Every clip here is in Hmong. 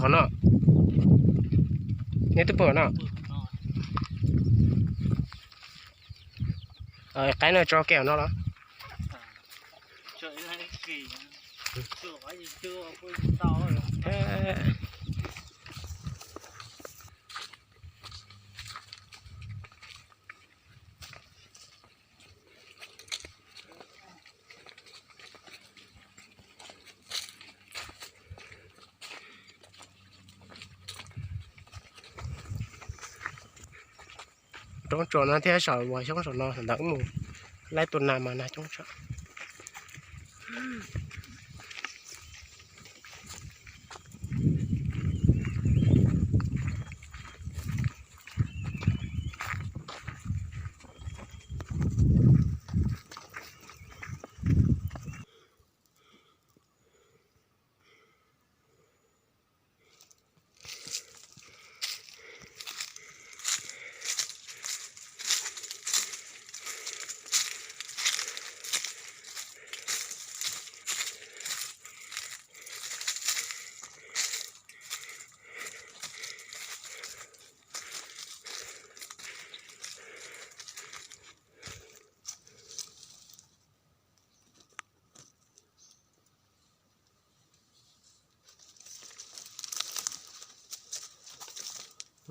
No, neb twb pw no. Qaib no tso kiag no los? Coob tso no thiab, saum uas xyoob saum no ntawd mus laib tua nas mas nas coob tso.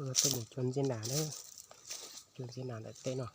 Tuaj mus cua ntxiab nas na, cua ntxiab nas ntawm tej no.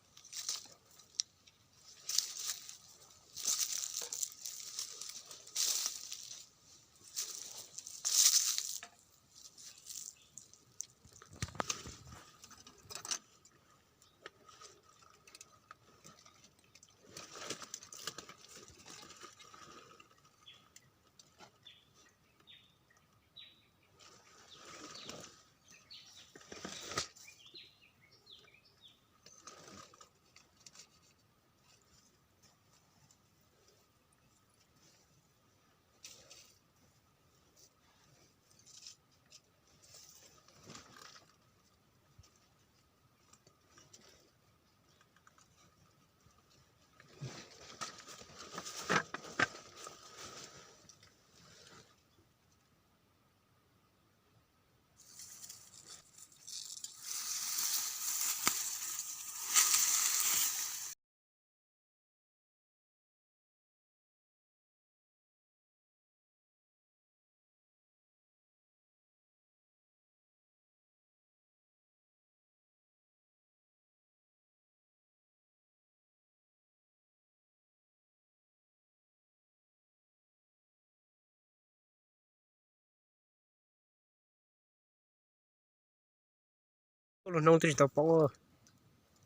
Lub hnub twb tsis tau poob,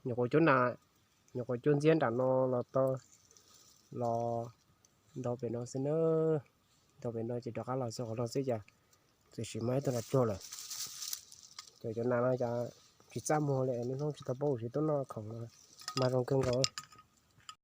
nyuam qhuav cua na, nyuam qhuav cua ntxiab nram no los tau, los ntau pem no xwb na, ntau pem no ces rov qab los txog qhov no xwb ces txawm sim mas ib tug nas cuag lawm. Ces cov nas no cas tsis txaj muag li, lub hnub tsis tau poob tsis tuaj noj khoom no mas zoo kawg nkaus.